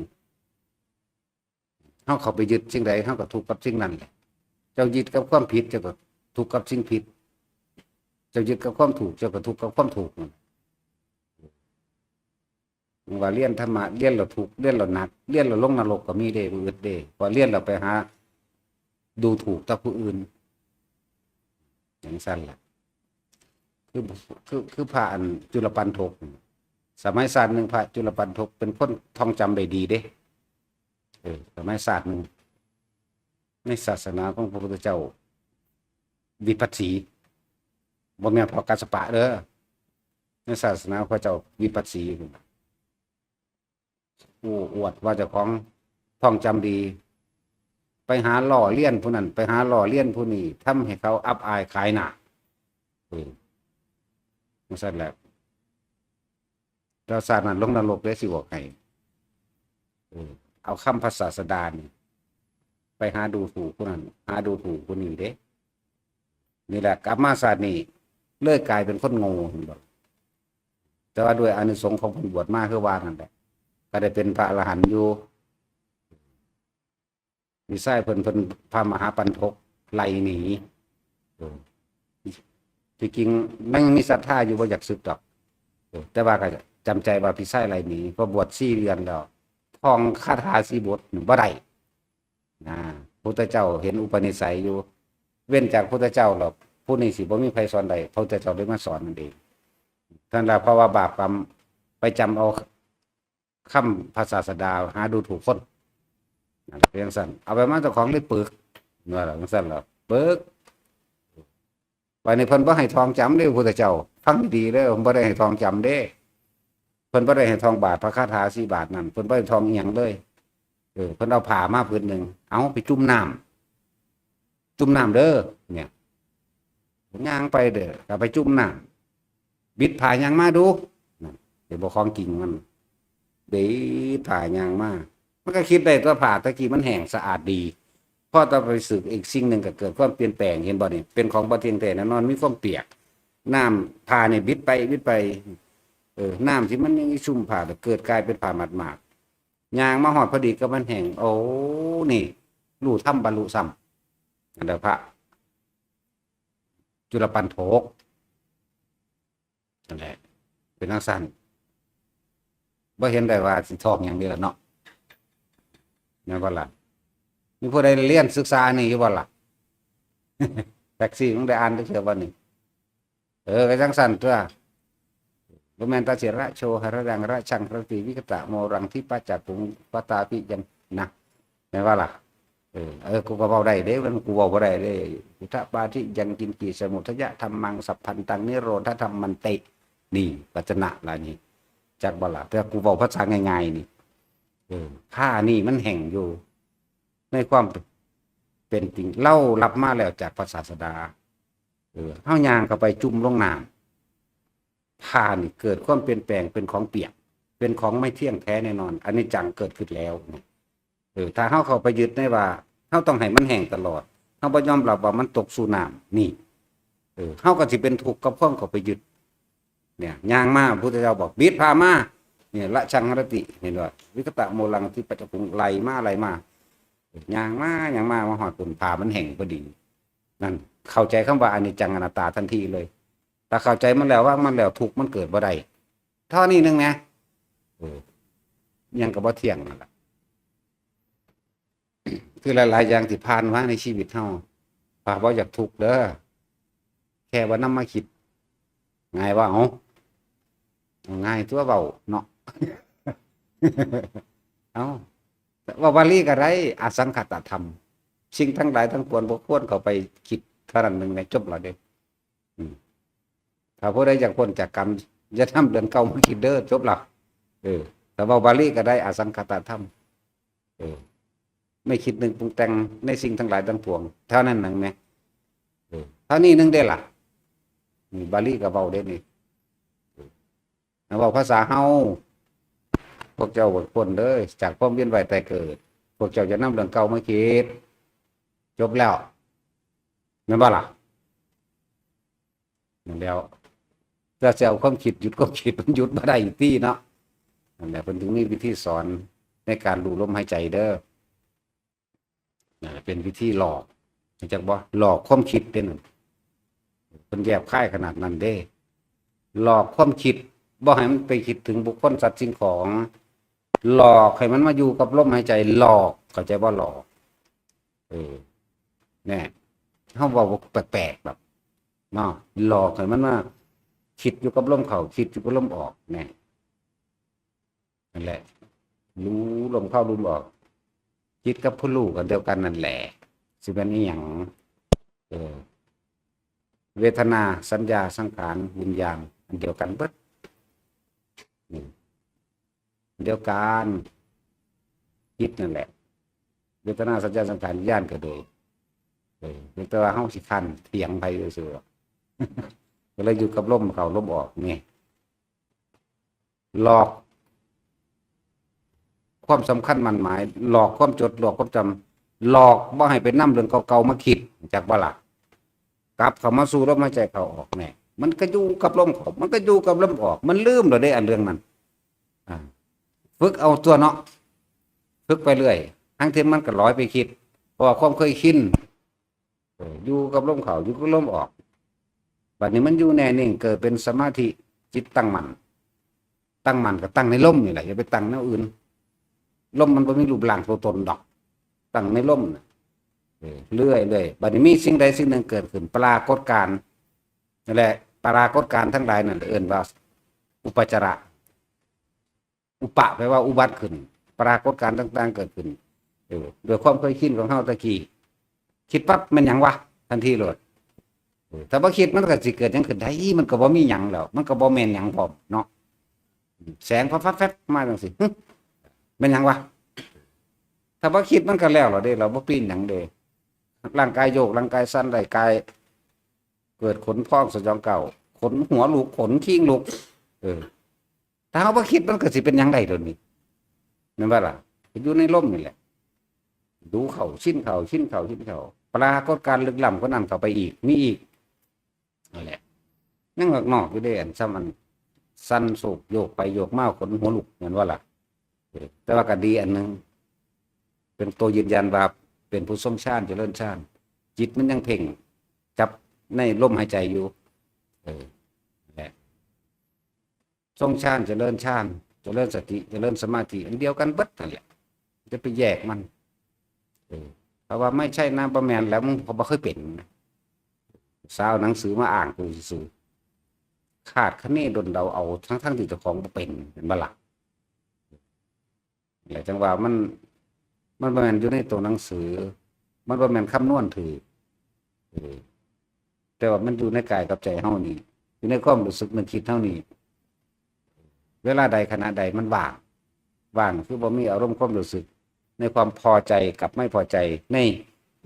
เฮาเข้าไปยึดสิ่งใด เฮาก็ทุกข์กับสิ่งนั้นแหละ เจ้ายึดกับความผิด เจ้าก็ทุกข์กับสิ่งผิด เจ้ายึดกับความถูก เจ้าก็ทุกข์กับความถูกนั่น ว่าเรียนธรรมะ เรียนแล้วทุกข์ เรียนแล้วหนัก เรียนแล้วลงนรกก็มีเด้ บ่อึดเด้ ว่าเรียนแล้วไปหาดูถูกแต่ผู้อื่น จั่งซั้นล่ะ คือ คือ คือพระอันจุลปัณฑก สมัยชาติหนึ่งพระจุลปัณฑกเป็นคนท่องจำได้ดีเด้ เออ สมัยชาติหนึ่ง ในศาสนาของพระพุทธเจ้า วิปัสสี บ่แม่นพระกัสสปะเด้อ ในศาสนาพระเจ้าวิปัสสี อู้อวดว่าเจ้าของท่องจำดี ไปหาล้อเลียนผู้นั้น ไปหาล้อเลียนผู้นี้ ทำให้เขาอับอายขายหน้า เออ จั่งซั้นแหละ แล้วชาตินั้นลงนรกเด้ สิบอกให้ เออ เอาคำพระศาสดานี่ ไปหาดูถูกผู้นั้น หาดูถูกผู้นี้เด้ นี่แหละ กลับมาชาตินี้ เลยกลายเป็นคนโง่ เห็นบ่ แต่ว่าด้วยอานิสงส์ของเพิ่นบวชมา คือว่านั่นแหละ ก็ได้เป็นพระอรหันต์อยู่ พี่ชายเพิ่น เพิ่นพระมหาปัณฑกไล่หนี เออ ที่จริงมันยังมีศรัทธาอยู่ บ่อยากสึกดอก เออ แต่ว่าก็จำใจว่าพี่ชายไล่หนี พอบวชสี่เดือนแล้ว ท่องคาถาสี่บทบ่ได้ นะ พุทธเจ้าเห็นอุปนิสัยอยู่ เว้นจากพุทธเจ้าแล้ว ผู้นี้สิบ่มีใครสอนได้ พระพุทธเจ้าเลยมาสอนนั่นเอง ท่านละ เพราะว่าบาปกรรมไปจำเอาคำพระศาสดาหาดูถูกคน นั่นล่ะ เป็นจั่งซั้น เอาไปมาเจ้าของเลยปึก นั่นล่ะ จั่งซั้นล่ะ ปึก บัดนี้เพิ่นบ่ให้ท่องจำเด้ พุทธเจ้า ฟังดีๆเด้อ เพิ่นบ่ได้ให้ท่องจำเด้ พิ่นบ่ได้ให้ท่องบาทพระคาถาสี่บาทนั่น เพิ่นบ่ได้ท่องอีหยังเลย เออ เพิ่นเอาผ้ามาผืนหนึ่ง เอาไปจุ่มน้ำ จุ่มน้ำเด้อ เนี่ย ย่างไปเด้อ ก็ไปจุ่มน้ำ บิดผ้าย่างมาดู นั่น เดี๋ยวบอกของจริงมัน บิดผ้าย่างมา มันก็คิดได้ตัวผ้าตะกี้มันแห้งสะอาดดี พอต่อไปสึกอีกสิ่งหนึ่งก็เกิดความเปลี่ยนแปลง เห็นบ่นี่ เป็นของบ่เที่ยงแท้แน่นอน มีความเปียก น้ำผ้านี่บิดไปบิดไป เออ น้ำที่มันยังชุ่มผ้าก็เกิดกลายเป็นผ้าหมาดๆ ย่างมาฮอดพอดีก็มันแห้ง โอ้ นี่ รู้ธรรมบรรลุธรรม อันเดียวพระ จุลปันโถก นั่นแหละ เป็นจั่งซั้น บ่เห็นได้ว่าสิท่องหยังเด้อเนาะ แม่นบ่ล่ะ มีผู้ใดเรียนศึกษาอันนี้อยู่บ่ล่ะ แท็กซี่มึงได้อ่านจักเทื่อบ่นี่ เออ ก็จั่งซั้นตั๊ว บ่แม่นตาสิระโชหะระดังระชังระติวิกตะโมรังทิปะจักขุงปะตาปิยัง นะ แม่นบ่ล่ะ เออ เออ กูก็เว้าได้เด้ มันกูเว้าบ่ได้เด้ อุทะปาทิยังกินกิสมุทยะธรรมังสัพพันตังนิโรธธรรมันติ นี่ วัจนะล่ะนี่ จักบ่ล่ะ แต่กูเว้าภาษาง่ายๆ นี่ เออ ผ้านี่มันแห้งอยู่ ในความเป็นจริง เรารับมาแล้วจากพระศาสดา เออ เฮาย่างเข้าไปจุ่มลงน้ำ ผ้านี่เกิดความเปลี่ยนแปลงเป็นของเปียก เป็นของไม่เที่ยงแท้แน่นอน อนิจจังเกิดขึ้นแล้วเนี่ย เออ ถ้าเฮาเข้าไปยึดในว่า เฮาต้องให้มันแห้งตลอด เฮาบ่ยอมรับว่ามันตกสู่น้ำ นี่ เออ เฮาก็สิเป็นทุกข์กับความเข้าไปยึด เนี่ย ย่างมา พุทธเจ้าบอก บิดผ้ามา เนี่ย ระชังหรติ เห็นบ่ วิกตะโมรังทิปะจักขุง ไหลมา ไหลมา ย่างมา ย่างมา มาฮอดพุ้น ผ้ามันแห้งพอดี นั่น เข้าใจคำว่าอนิจจังอนัตตาทันทีเลย ถ้าเข้าใจมันแล้ว วางมันแล้ว ทุกข์มันเกิดบ่ได้ เท่านี้หนึ่งนะ เออ ยังก็บ่เที่ยงนั่นล่ะ คือหลายๆ อย่างที่ผ่านมาในชีวิตเฮา พระบ่อยากทุกข์เด้อ แค่ว่านำมาคิด ง่ายว่า เอ้า เอาง่ายตั๊วเว้าเนาะ เอ้า เว้าบาลีก็ได้ อสังขตธรรม สิ่งทั้งหลายทั้งปวงบ่ควรเข้าไปคิด เท่านั้นหนึ่งในจบแล้วเด้ อืม ถ้าผู้ใดอยากพ้นจากกรรม อย่านำเรื่องเก่ามาคิดเด้อ จบละ เออ ถ้าเว้าบาลีก็ได้ อสังขตธรรม เออ ไม่คิดนึกปรุงแต่งในสิ่งทั้งหลายทั้งปวง เท่านั้นหนึ่งแหม เออ เท่านี้หนึ่งเด้ล่ะ นี่บาลีก็เว้าได้นี่ เออ เว้าภาษาเฮา พวกเจ้าพ้นเด้อ จากความเวียนว่ายตายเกิด พวกเจ้าอย่านำเรื่องเก่ามาคิด จบแล้ว แม่นบ่ล่ะ นั่นแล้ว ถ้าสิเอาความคิดหยุดความคิด มันหยุดบ่ได้ติเนาะ นั่นแหละ เพิ่นถึงมีวิธีสอนในการรู้ลมหายใจเด้อ นั่นแหละ เป็นวิธีหลอก รู้จักบ่ หลอกความคิดเด้นั่น เพิ่นแยบคายขนาดนั้นเด้ หลอกความคิด บ่ให้มันไปคิดถึงบุคคลสัตว์สิ่งของ หลอกให้มันมาอยู่กับลมหายใจ หลอก เข้าใจบ่ หลอก เออ แน่ เฮาเว้าแปลกๆ แบบ เนาะ หลอกให้มันมาคิดอยู่กับลมเข้า คิดอยู่กับลมออก แน่ นั่นแหละ รู้ลมเข้าลมออก จิตกับผู้รู้อันเดียวกันนั่นแหละ สิเป็นอีหยัง เออ เวทนา สัญญา สังขาร วิญญาณ อันเดียวกันเบิด อืม อันเดียวกัน จิตนั่นแหละ เวทนา สัญญา สังขาร วิญญาณก็โดย เออ แต่ว่าเฮาสิคันเถียงไปซื่อๆ ก็เลยอยู่กับลมเข้าลมออกนี่ หลอก ความสำคัญหมั้นหมาย หลอกความจด หลอกความจำ หลอกบ่ให้ไปนำเรื่องเก่าๆ มาคิด จักบ่ล่ะ กลับเข้ามาสู่ลมหายใจเข้าออกแน่ มันก็อยู่กับลมเข้า มันก็อยู่กับลมออก มันลืมแล้วเด้ อันเรื่องนั้น อ่า ฝึกเอาตั๊วเนาะ ฝึกไปเรื่อย ทั้งที่มันก็ลอยไปคิด เพราะว่าความเคยชิน เออ อยู่กับลมเข้า อยู่กับลมออก บัดนี้มันอยู่แน่นิ่ง เกิดเป็นสมาธิ จิตตั้งมั่น ตั้งมั่นก็ตั้งในลมนี่แหละ อย่าไปตั้งแนวอื่น ลมมันบ่มีรูปร่างตัวตนดอก ตั้งในลมน่ะ เออ เรื่อยๆ บัดนี้มีสิ่งใดสิ่งหนึ่งเกิดขึ้น ปรากฏการณ์ นั่นแหละ ปรากฏการณ์ทั้งหลายนั่นเอิ้นว่า อุปจาระ อุปะแปลว่าอุบัติขึ้น ปรากฏการณ์ต่างๆ เกิดขึ้น เออ ด้วยความเคยชินของเฮาตะกี้ คิดปั๊บ แม่นหยังวะ ทันทีโลด เออ ถ้าบ่คิดมันก็สิเกิดหยังขึ้นได้ มันก็บ่มีหยังแล้ว มันก็บ่แม่นหยังพร้อมเนาะ แสงฟับฟับแฟบมาจังซี่ หึ แม่นหยังวะ ถ้าบ่คิดมันก็แล้วล่ะเด้ เราบ่ปีนหยังเด้ ร่างกายโยก ร่างกายสั่น ร่างกายเกิดขนพองสยองเกา ขนหัวลุก ขนคิงลุก เออ ถ้าเฮาบ่คิดมันก็สิเป็นหยังได้โดยนี้ แม่นบ่ล่ะ อยู่ในลมนี่แหละ ดูเข้า ชินเข้า ชินเข้า ชินเข้า ปรากฏการณ์ลึกล้ำกว่านั้นเข้าไปอีก มีอีก นั่นแหละ ยังนอกๆอยู่เด้ อันซ่ำอันสั่นโซกโยกไปโยกมา ขนหัวลุก แม่นบ่ล่ะ เออ แต่ว่าก็ดีอันหนึ่ง เป็นตัวยืนยันว่าเป็นผู้ทรงฌาน เจริญฌาน จิตมันยังเพ่งจับในลมหายใจอยู่ เออ นั่นแหละ ทรงฌาน เจริญฌาน เจริญสติ เจริญสมาธิ อันเดียวกันเบิดนั่นแหละ จะไปแยกมัน เออ เพราะว่าไม่ใช่นะ บ่แม่นแล้ว มึงก็บ่เคยเป็นนะ สาวหนังสือมาอ้างกูซื่อๆ คาดคะเนดนเดาเอา ทั้งๆที่เจ้าของบ่เป็น แม่นบ่ล่ะ แหละ จังว่ามัน มันบ่แม่นอยู่ในตัวหนังสือ มันบ่แม่นคำนวณถืก เออ แต่ว่ามันอยู่ในกายกับใจเฮานี่ อยู่ในความรู้สึกนึกคิดเฮานี่ เวลาใดขณะใดมันว่าง ว่างคือบ่มีอารมณ์ความรู้สึก ในความพอใจกับไม่พอใจ ใน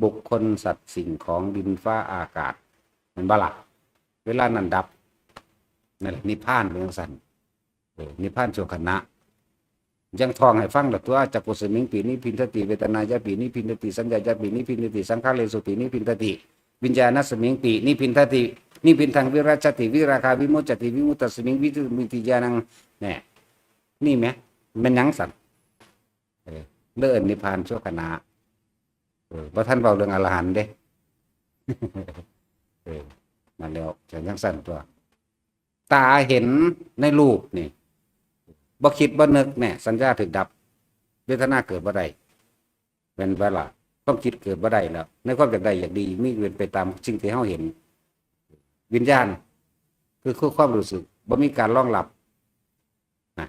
บุคคลสัตว์สิ่งของดินฟ้าอากาศ แม่นบ่ล่ะ เวลานั้นดับ นั่นแหละนิพพานเป็นจังซั่น เออ นิพพานชั่วขณะ ยังท่องให้ฟังละตัว จักขุสมิงปินิพพินทติ เวทนายาปินิพพินทติ สัญญายาปินิพพินทติ สังขาเรสุปินิพพินทติ วิญญาณสมิงปินิพพินทติ นิพพินทังวิรัจจติ วิราคาวิมุจจติ วิมุตตสมิงวิมุตติญาณัง แน่ นี่แหม แม่นหยังซั่น เออ เลิศนิพพานชั่วขณะ เออ บ่ทันเว้าเรื่องอรหันต์เด้ เออ นั่นแล้ว จังซั่นตัว ตาเห็นในรูปนี่ บ่คิดบ่นึกเนี่ย สัญญาถูกดับ เวทนาเกิดบ่ได้ เป็นเวลา ความคิดเกิดบ่ได้แล้ว ในความอยากได้อยากดี มีเป็นไปตามสิ่งที่เฮาเห็น วิญญาณ คือคือความรู้สึก บ่มีการรองรับ นะ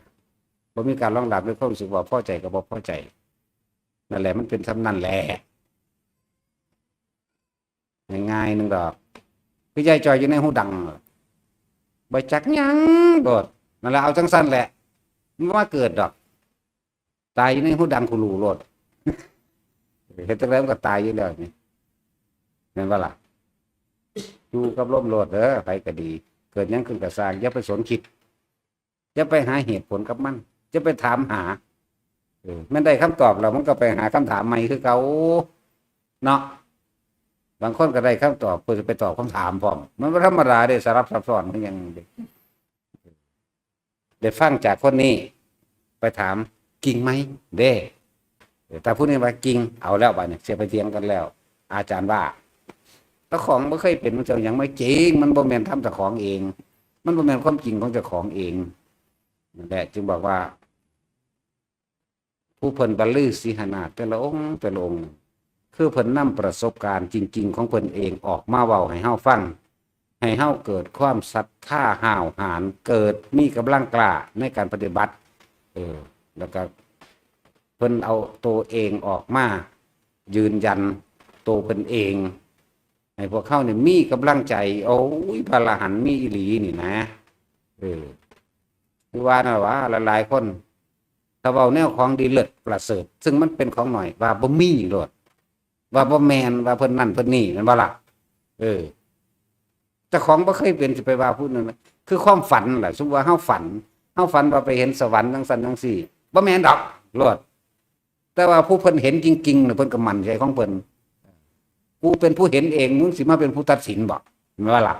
บ่มีการรองรับในความรู้สึกว่าพอใจกับบ่พอใจ นั่นแหละ มันเป็นส่ำนั่นแหละ ง่ายๆหนึ่งดอก คือยายจอยอยู่ในหูดัง บ่จักหยังโลด นั่นแหละ เอาจังซั่นแหละ มันบ่มาเกิดดอก ตายอยู่ในหูดัง กูรู้โลด เฮ็ดจังไดมันก็ตายอยู่แล้วนี่ แม่นบ่ล่ะ อยู่กับลมโลดเด้อ ไผก็ดี เกิดหยังขึ้นก็ซ่าง อย่าไปสนคิด อย่าไปหาเหตุผลกับมัน อย่าไปถามหา เออ แม่นได้คำตอบแล้ว มันก็ไปหาคำถามใหม่คือเก่า เนาะ บางคนก็ได้คำตอบ เพิ่นสิไปตอบคำถามพร้อม มันบ่ธรรมดาเด้ สลับซับซ้อนคือหยังเด้ ได้ฟังจากคนนี้ ไปถาม "จริงไหม" เด้ เออ ถ้าผู้นี้ว่า "จริง" เอาแล้ว บัดนี้สิไปเถียงกันแล้ว อาจารย์ว่า "เจ้าของบ่เคยเป็น มันจะยังไม่จริง มันบ่แม่นธรรมเจ้าของเอง มันบ่แม่นความจริงของเจ้าของเอง" นั่นแหละ จึงบอกว่า ผู้เพิ่นบรรลือสีหนาฏแต่ละองค์แต่ละองค์ คือเพิ่นนำประสบการณ์จริงๆของเพิ่นเองออกมาเว้าให้เฮาฟัง ให้เฮาเกิดความศรัทธาห้าวหาญ เกิดมีกำลังกล้าในการปฏิบัติ เออ แล้วก็เพิ่นเอาตัวเองออกมายืนยันตัวเพิ่นเอง ให้พวกเฮานี่มีกำลังใจ โอ้ย พระอรหันต์มีอีหลีนี่นะ เออ คือว่านั่นล่ะว่า หลายๆคน ถ้าเว้าแนวของดีเลิศประเสริฐ ซึ่งมันเป็นของน้อย ว่าบ่มีโลด ว่าบ่แม่น ว่าเพิ่นนั่นเพิ่นนี่ แม่นบ่ล่ะ เออ เจ้าของบ่เคยเป็น สิไปว่าผู้นั้นนะ คือความฝันล่ะ สมมุติว่าเฮาฝัน เฮาฝันว่าไปเห็นสวรรค์จังซั่นจังซี่ บ่แม่นดอก โลด แต่ว่าผู้เพิ่นเห็นจริงๆน่ะ เพิ่นก็มั่นใจของเพิ่น กูเป็นผู้เห็นเอง มึงสิมาเป็นผู้ตัดสินบ่ แม่นบ่ล่ะ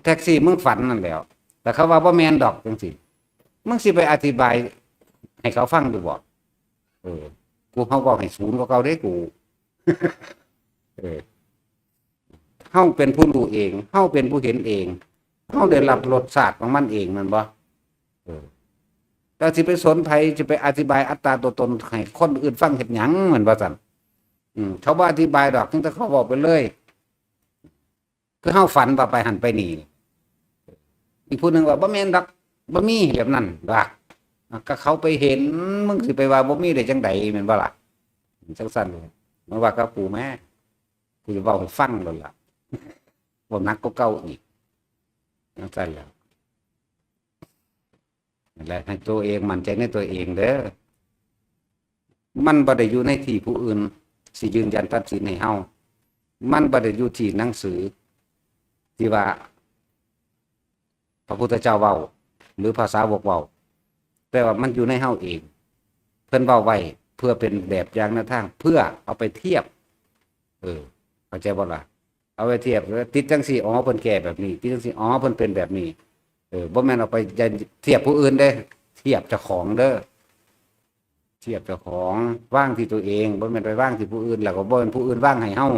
แท็กซี่มึงฝันนั่นแหล้ว แต่เขาว่าบ่แม่นดอกจังซี่ มึงสิไปอธิบายให้เขาฟังอยู่บ่ เออ กู เฮาเว้าให้สูงกว่าเก่าเด้กู เออ เฮาเป็นผู้รู้เอง เฮาเป็นผู้เห็นเอง เฮาได้รับรสชาติของมันเอง แม่นบ่ เออ แต่สิไปสนไผ สิไปอธิบายอัตตาตัวตนให้คนอื่นฟังเฮ็ดหยัง แม่นบ่ซั่น อืม เขาบ่อธิบายดอก เพียงแต่เขาเว้าไปเลย คือเฮาฝันว่าไปหั่นไปนี่ อีกผู้หนึ่งว่า "บ่แม่นดอก บ่มีแบบนั้น" ว่า "อ่ะ ก็เขาไปเห็น มึงสิไปว่าบ่มีได้จังใด แม่นบ่ล่ะ" จังซั่นเลย มันว่ากับกูแม่ กูจะเว้าให้ฟังโลดล่ะ เว้าหนักกว่าเก่าอีก จังซั่นแหละ นั่นแหละ ให้ตัวเองมั่นใจในตัวเองเด้อ มันบ่ได้อยู่ในที่ผู้อื่นสิยืนยันตัดสินให้เฮา มันบ่ได้อยู่ที่หนังสือ ที่ว่า พระพุทธเจ้าเว้า หรือพระสาวกเว้า แต่ว่ามันอยู่ในเฮาเอง เพิ่นเว้าไว้เพื่อเป็นแบบอย่างแนวทาง เพื่อเอาไปเทียบ เออ เข้าใจบ่ล่ะ เอาไปเทียบ ติดจังซี่ อ๋อ เพิ่นแก้แบบนี้ ติดจังซี่ อ๋อ เพิ่นเป็นแบบนี้ เออ บ่แม่นเอาไปเทียบผู้อื่นเด้ เทียบเจ้าของเด้อ เทียบเจ้าของ วางที่ตัวเอง บ่แม่นไปวางที่ผู้อื่น แล้วก็บ่แม่นผู้อื่นวางให้เฮา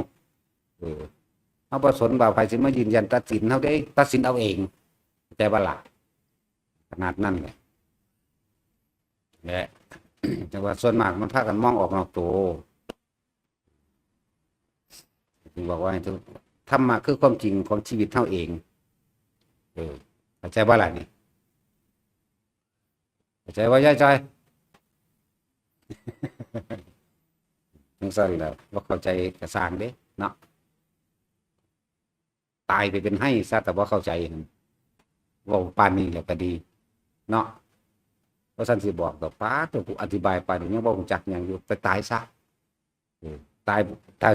เออ เฮาบ่สนว่าไผสิมายืนยันตัดสินเฮาเด้ ตัดสินเอาเอง เข้าใจบ่ล่ะ ขนาดนั้นแหละ และ แต่ว่าส่วนมากมันพากันมองออกนอกตัว ถึงบอกว่าให้ทุก ธรรมะคือความจริงของชีวิตเฮาเอง เออ เข้าใจบ่ล่ะนี่ เข้าใจบ่ยายจอย จังซั่นแหละ บ่เข้าใจก็ซ่างเด้เนาะ ตายไปเป็นไฮ่ซะ แต่บ่เข้าใจหั่น เว้าปานนี้แล้วก็ดี เนาะ ว่าซั่นสิบอกดอก ป๊าด ตัวกูอธิบายปานนี้ยังบ่รู้จักหยังอยู่ ไปตายซะ เออ ตาย ถ้า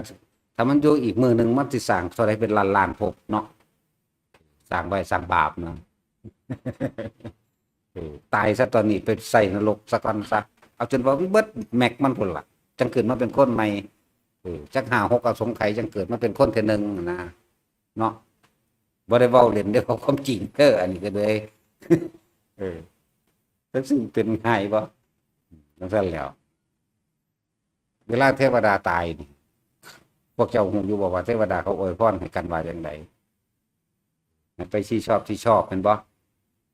ถ้ามันอยู่อีกมื้อหนึ่ง มันสิสร้างเท่าใดเป็นล้านๆ ภพเนาะ สร้างไว้สร้างบาปนะ เออ ตายซะตอนนี้ ไปใส่นรกซะก่อนซะ เอาจนว่ามันเบิดแม็กมันพุ้นล่ะ จังเกิดมาเป็นคนใหม่ เออ จักห้าหกอสงไขย จังเกิดมาเป็นคนเทื่อหนึ่งนะ เนาะ บ่ได้เว้าเล่นเด้อ เว้าความจริงเด้อ อันนี้ก็เลย เออ จักสิเป็นไห้บ่ จังซั่นแหล้ว เวลาเทวดาตายนี่ พวกเจ้าฮู้อยู่บ่ว่าเทวดาเขาอวยพรให้กันว่าจั่งใด ให้ไปที่ชอบที่ชอบ แม่นบ่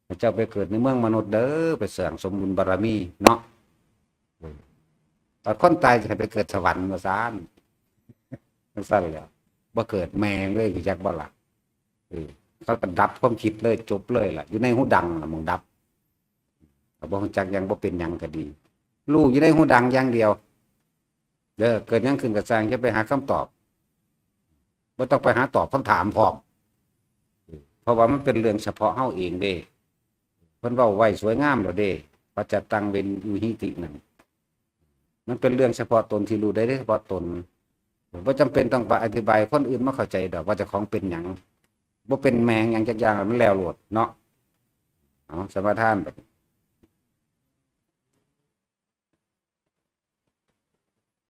ให้เจ้าไปเกิดในเมืองมนุษย์เด้อ ไปสร้างสมบุญบารมีเนาะ เออ แต่คนตายจะให้ไปเกิดสวรรค์ว่าซั่น จังซั่นแหล้ว บ่เกิดแม่งเลย รู้จักบ่ล่ะ เออ เขาก็ดับความคิดเลย จบเลยล่ะ อยู่ในหูดังล่ะ หม่องดับ ก็บ่รู้จักหยัง บ่เป็นหยังก็ดี รู้อยู่ในหูดังอย่างเดียว เด้อ เกิดหยังขึ้นก็ซ่าง อย่าไปหาคำตอบ บ่ต้องไปหาตอบคำถามพร้อม เพราะว่ามันเป็นเรื่องเฉพาะเฮาเองเด้ เพิ่นเว้าไว้สวยงามแล้วเด้ ปัจจตังเวทยูหิตินั่น มันเป็นเรื่องเฉพาะตนที่รู้ได้เฉพาะตน บ่จำเป็นต้องไปอธิบายคนอื่นมาเข้าใจดอกว่าเจ้าของเป็นหยัง บ่เป็นแม่งหยังจักอย่าง มันแล้วโลดเนาะ เอา สมาทานบัดนี้